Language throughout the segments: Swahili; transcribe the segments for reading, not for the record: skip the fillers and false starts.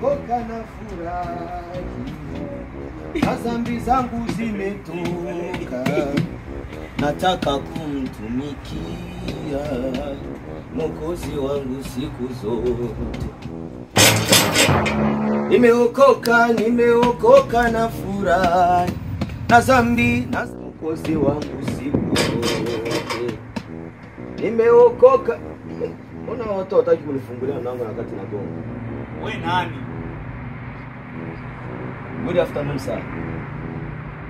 Nimeokoka na furahi, dhambi zangu zimetoka, nataka kumtumikia Mwokozi wangu siku zote. Nimeokoka, nimeokoka na furahi, na dhambi na Mwokozi wangu siku zote. Nimeokoka. Mbona watu hawataki kunifungulia mlango na wakati nagonga? Wewe nani? Good afternoon sir.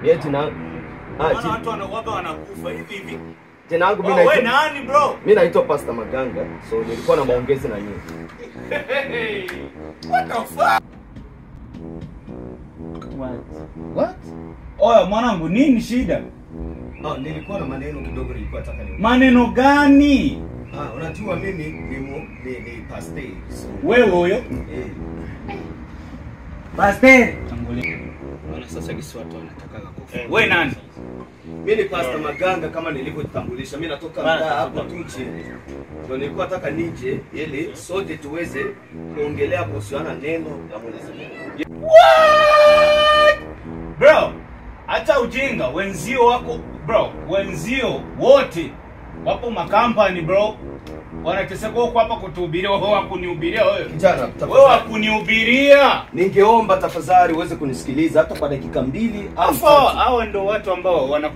Yeti na watu wanakuwa wanakufa hivi hivi. Jina langu mimi naitwa. Wewe nani bro? Mimi naitwa Pastor Maganga. So nilikuwa na maongezi na nyinyi. What the fuck? What? What? Oya mwanangu, nini shida? No, nilikuwa na maneno kidogo nilikuwa nataka ni. Maneno gani? Ah, unajua mimi ni pastor. So wewe huyo? Eh. Pastor. Tangulia. Wana sasa kisi watu wanataka kufa. Wewe nani? Mimi ni Pastor Maganga kama nilivyojitambulisha. Mimi natoka mtaa hapo tu chini. Ndio nilikuwa nataka nije ili sote tuweze kuongelea kuhusiana neno la Mwenyezi Mungu. What? Bro, acha ujinga. Wenzio wako bro, wenzio wote wapo makampani bro. Wanateseka huko hapa kutuhubiria, wewe wakunihubiria wewe. Kijana, tafadhali. Wewe wakunihubiria. Ningeomba tafadhali uweze kunisikiliza hata kwa dakika mbili au tatu. Hao ndio watu ambao wana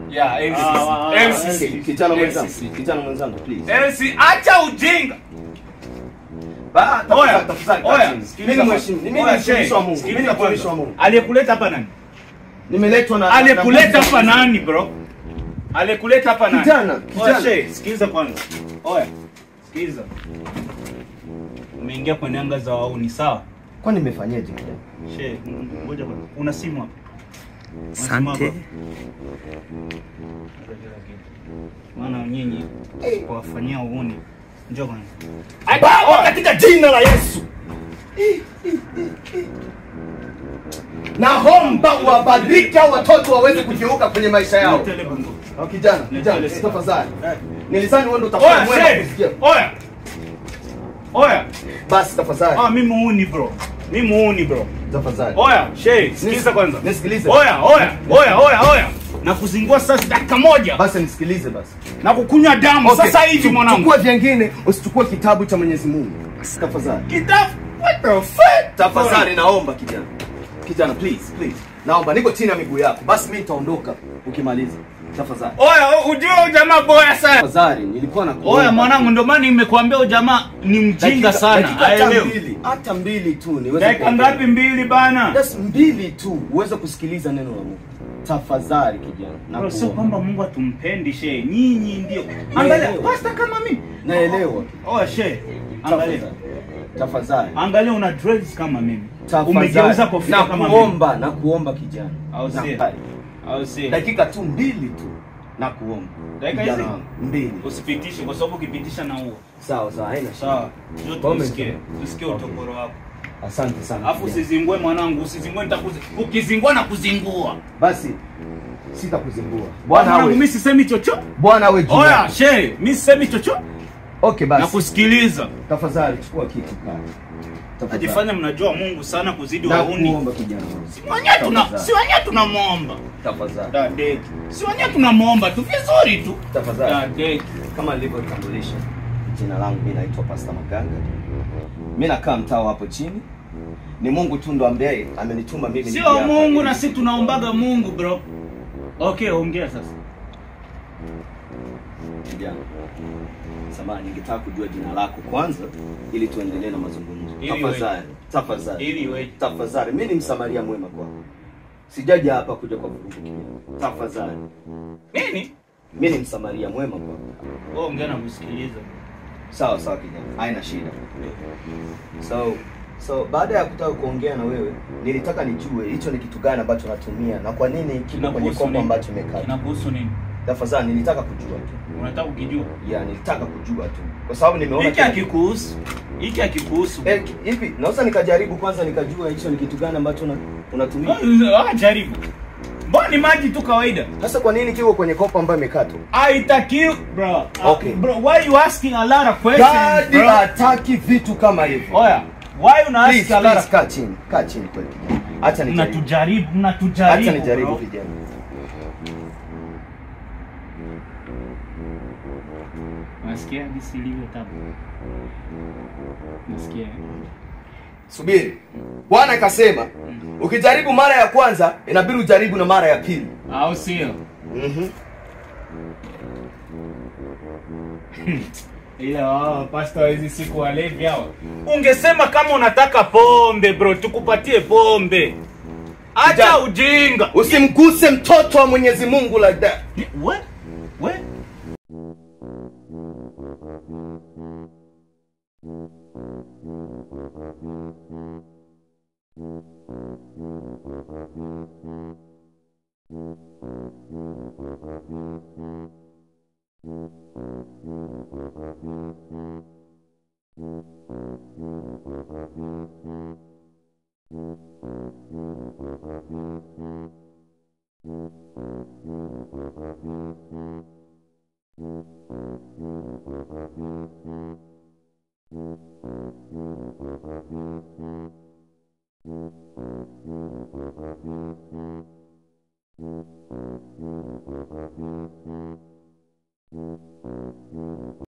Yeah, MCC. MCC. Kijana mwenzangu, kijana mwenzangu please. MC, acha ujinga. Ba, tafadhali, tafadhali. Mimi mheshimu, mimi ni mtumishi wa Mungu. Mimi ni mtumishi wa Mungu. Aliyekuleta hapa nani? Nimeletwa na Aliyekuleta hapa nani bro? Aliyekuleta hapa nani? Kijana, kijana. Oya, sikiliza kwanza. Oya, sikiliza. Umeingia kwenye anga za wauni, sawa? Kwani nimefanyaje kijana? She, ngoja kwanza. Una simu hapa? Asante. Maana nyinyi kuwafanyia uuni. Njoo kwanza. Baba, katika jina la Yesu. Naomba uwabariki watoto waweze kugeuka kwenye maisha yao. Kijana, kijana, tafadhali. Nilizani wewe ndio utakuwa mwema kusikia. Oya. Oya. Basi tafadhali. Ah, mimi muuni bro. Mimi muuni bro. Tafadhali. Oya, she, sikiliza kwanza. Nisikilize. Oya, oya, oya, oya, oya. Na kuzingua sasa dakika moja. Basi nisikilize basi. Na kukunywa damu okay. Sasa hivi mwanangu. Chukua vingine, usichukue kitabu cha Mwenyezi Mungu. Tafadhali. Kitabu? What the fuck? Tafadhali naomba kijana. Kijana please, please. Naomba niko chini ya miguu yako. Basi mimi nitaondoka ukimaliza. Tafadhali. Oya, ujue jamaa boya sana. Tafadhali, nilikuwa na Oya mwanangu, ndio maana nimekuambia jamaa ni mjinga sana. Haelewi. Hata mbili tu niweze. Dakika ngapi mbili bana? Just mbili tu uweze kusikiliza neno la Mungu. Tafadhali kijana. Na sio kwamba Mungu atumpendi she. Nyinyi ndio. Angalia, pastor kama mimi. Naelewa. Oya she, angalia. Tafadhali. Angalia una dreads kama mimi. Umegeuza kofia kama mimi. Nakuomba, nakuomba kijana. Au si? Au si? Dakika tu mbili tu. Nakuomba. Dakika hizi mbili. Usipitishe kwa sababu ukipitisha na huo. Sawa sawa, haina shida. Sawa. Njoo tusikie. Tusikie utokoro wako. Asante sana. Alafu usizingue mwanangu, usizingue nitakuzi. Ukizingua na kuzingua. Basi sitakuzingua. Bwana awe. Mimi sisemi chocho. Bwana awe juu. Oya, she, mimi sisemi chocho. Okay basi. Nakusikiliza. Tafadhali chukua kitu pale. Tafadhali. Jifanya mnajua Mungu sana kuzidi wauni. Nakuomba kijana. Si wenyewe tunamuomba. Tafadhali. Dadeki. Si wenyewe tunamuomba tu vizuri tu. Tafadhali. Dadeki. Kama nilivyotambulisha, jina langu mimi naitwa Pastor Maganga. Mimi nakaa mtaa hapo chini. Ni Mungu tu ndo ambaye amenituma mimi. Sio Mungu na sisi tunaombaga Mungu bro. Okay, ongea sasa. Kijana. Samahani, ningetaka kujua jina lako kwanza ili tuendelee na mazungumzo. Tafadhali, tafadhali. Ili wewe. Tafadhali, mimi ni msamaria mwema kwako. Sijaja hapa kuja kwa vurugu kijana. Tafadhali. Nini? Mimi ni msamaria mwema kwako. Wewe ongea na kusikiliza. Sawa sawa kijana, haina shida. So baada ya kutaka kuongea na wewe, nilitaka nijue hicho ni kitu gani ambacho natumia na kwa nini kiko kwenye kombo ambacho nimekata. Kinakuhusu nini? Tafadhali nilitaka kujua tu. Unataka kujua? Yeah, nilitaka kujua tu. Kwa sababu nimeona hiki hakikuhusu. Hiki hakikuhusu. Hivi naweza nikajaribu kwanza nikajua hicho ni kitu gani ambacho unatumia? Ah, jaribu. Mbona ni maji tu kawaida? Sasa kwa nini kiko kwenye kopo ambayo imekatwa? Haitakiwi bro. Okay. Bro, why you asking a lot of questions? God hataki vitu kama hivyo. Oya, Why una ask Please, a lot please, of kaa chini. Kaa chini kweli kijana. Acha nijaribu. Mnatujaribu, mnatujaribu. Acha nijaribu bro. kijana. Nasikia jinsi ilivyo tabu. Nasikia. Subiri. Bwana akasema, ukijaribu mara ya kwanza, inabidi ujaribu na mara ya pili. Au sio? Ila wao pastor hizi siku walevi hao. Ungesema kama unataka pombe bro, tukupatie pombe. Acha Kijana. ujinga. Usimguse mtoto wa Mwenyezi Mungu like that. What? What?